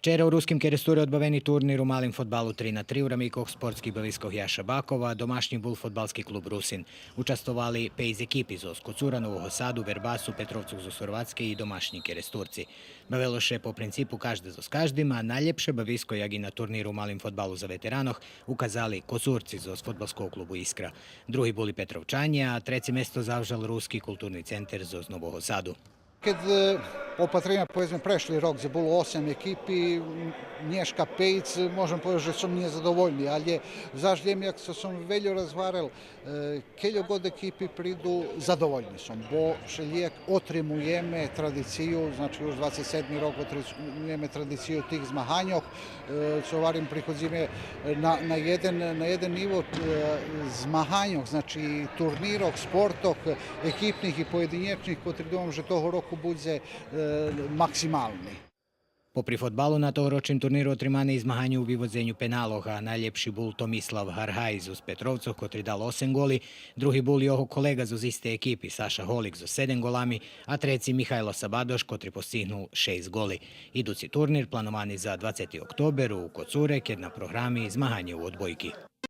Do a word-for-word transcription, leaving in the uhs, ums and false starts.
Вчера у Руским Керестуре одбавени турнир у малим фодбалу три на три у рамикох спортских бавискох Яша Бакова, домашнї бул фодбалски клуб Русин. Участвовали пейц екипи зоз Коцура, Нового Саду, Вербасу, Петровцох зоз Горватскей и домашнї Керестурци. Бавело ше по принципу кажде зоз каждим, а найлєпше бависко, як и на турниру у малим фодбалу за ветеранох, указали Коцурци зоз фодбалского клубу Искра. Други були Петровчанє, а треце место завжал Руски културни центер зоз Нового Саду. Кед, е, опатриме, поведзме, прешли рок, дзе було осем екипи, м, нєшка пейц, можем повесц же сом нєзадовольни, алє заш лєм, як сом вельо розгварел, е, кельо год екипи приду, задовольни сом, бо вшелїяк отримуєме традицию, значи, уж двацец седми рок отримуєме традицию тих змаганьох, е, цо гварим, приходзиме на, на єден, на єден ниво, е, змаганьох, значи, турнирох, спортох, екипних и поєдинєчних, котри думам же того року будзе, е, максимални. Попри фодбалу, на тогорочним турниру отримани и змаганє у виводзеню пеналох, а найлєпши бул Томислав Гаргай зоз Петровцох, котри дал осем голи, други бул його колеґа зоз истей екипи, Саша Голик зоз седем голами, а треци Михайло Сабадош, котри постигнул шейсц голи. Идуци турнир плановани за двацети октобер у Коцуре, кед на програми змаганє у одбойки.